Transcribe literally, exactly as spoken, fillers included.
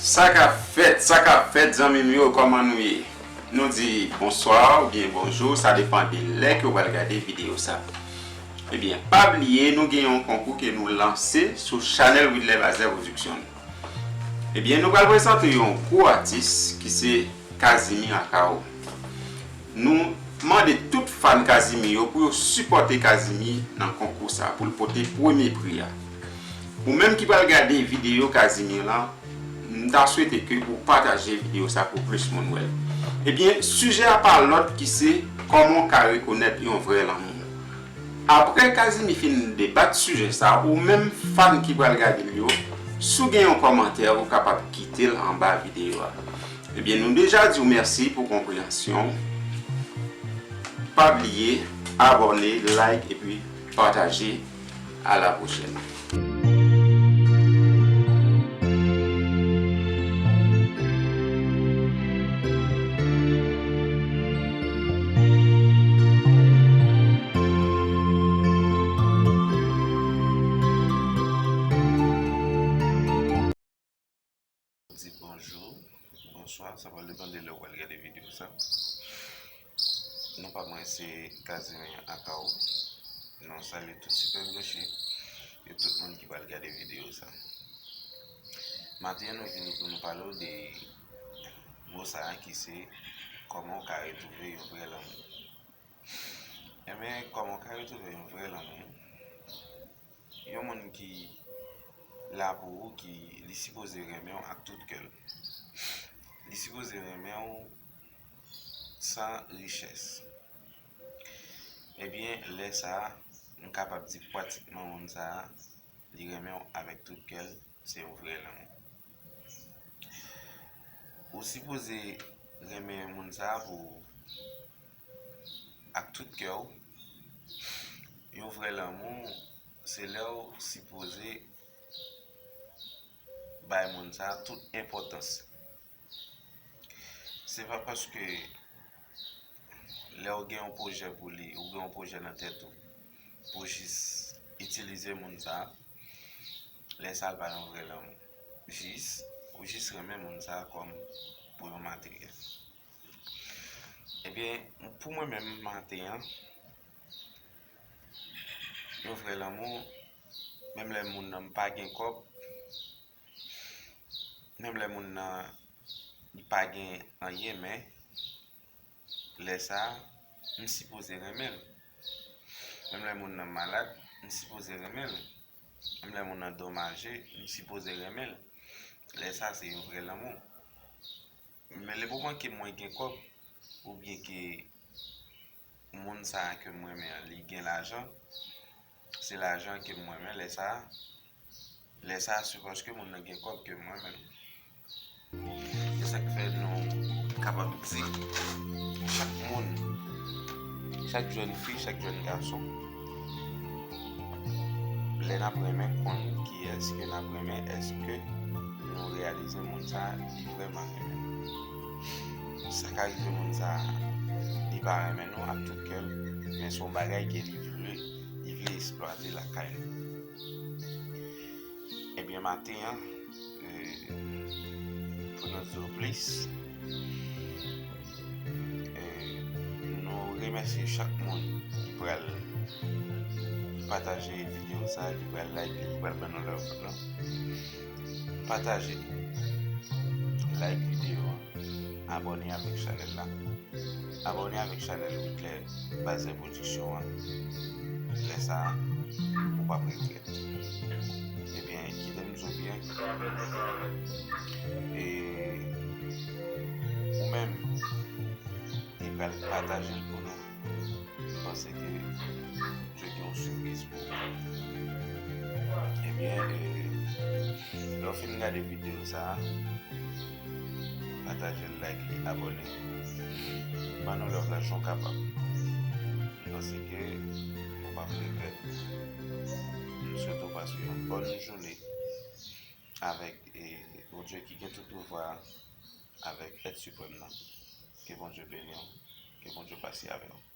Sa k ap fèt, sa k ap fèt, zanmi m yo, kòman nou ye? Nou di bonswa oubyen bonjou, sa depann de lè ke w pral gade videyo sa. Ebyen, pa bliye, nou gen yon konkou ke nou lanse sou chanèl Widler Bazè Production. Ebyen, nou pral prezante yon gwo atis ki se Casimir Akao. Nou mande tout fan Casimir yo pou yo sipòte Casimir nan konkou sa, pou l pote premye pri a. Ou menm ki pral gade videyo Casimir lan, m ta swete ke ou pataje videyo sa pou plis moun wè l. Ebyen, sijè a pa lòt ki se kòman w ka rekonèt yon vrè lanmou. Apre Casimir fin debat sijè sa, ou menm fan ki pral gade l yo, si w gen yon kòmantè, ou kapab kite l anba videyo a. Ebyen, nou deja di w mèsi pou konpreyansyon w. Pa bliye abòne, like epi pataje. À la prochaine. Di bonjou, bonswa, sa pral depann de lè w pral gade videyo sa. Non pa mwen se Casimir Akao. Nou salye tout sipèm goche e tout moun ki pral gade videyo sa. Maten an nou vini pou nou pale w de mo sa a ki se kòman w ka retwouve yon vrè lanmou. Enben, kòman w ka retwouve yon vrè lanmou? Yon moun ki la pou ou, ki li sipoze renmen w ak tout kè l. Li sipoze renmen w san richès. Ebyen, lè sa a, m kapab di pratikman moun sa a, li renmen w avèk tout kè l, se yon vrè lanmou. Ou sipoze renmen moun sa a pou ak tout kè w. Yon vrè lanmou, se lè w sipoze bay moun sa a tout enpòtans. Se pa paske lè w gen yon pwojè pou li, ou gen yon pwojè nan tèt ou, pou jis itilize moun sa a, lè sa a l pa yon vrè lanmou. Jis, ou jis renmen moun sa a kòm pou yon materyèl. Ebyen, pou mwen menm, maten an, yon vrè lanmou, menm lè moun nan pa gen kòb, menm lè moun nan li pa gen anyen, men lè sa a, m sipoze renmen l. Menm lè moun nan malad, m sipoze renmen l. Menm lè moun nan domaje, m sipoze renmen l. Lè sa a, se yon vrè lanmou. Men lemoman ke mwen gen kòb, oubyen ke moun sa a ke m renmen an, li gen lajan, se lajan ke m renmen lè sa a. Lè sa a, se paske moun nan gen kòb ke m renmen l. Se sa k fè nou kapab di, chak moun, chak jèn fi, chak jèn gason, lè n ap renmen, konn kiyès ke n ap renmen, èske nou reyalize moun sa a, li vrèman renmen nou? Sa ka rive moun sa a, li pa renmen nou ak tout kè l, men se yon bagay ke li vle, li vle eksplwate lakay nou. Ebyen, maten an, eh, pou nou di w plis, eh, nou remèsye chak moun ki pral pataje videyo sa a, ki pral like, ki pral ban nou love la. Pataje, like videyo an, abòne avèk chanèl la. Abòne avèk chanèl Widler Bazè Production an. Lè sa a, ou p ap regrèt. Ebyen, kite m di w byen. E ou menm ki pral pataje l pou nou, m panse ke Bondye gen yon sipriz pou ou. Ebyen, eh, lè w fin gade videyo sa a, pataje l, like li, abòne. Ban nou love la jan w kapab. M panse ke ou p ap regrèt. M swete w pase yon bòn jounen avèk, eh, Bondye ki gen tout pouvwa, avèk Èt Siprèm nan. Ke Bondye beni w. Ke Bondye pase avè w.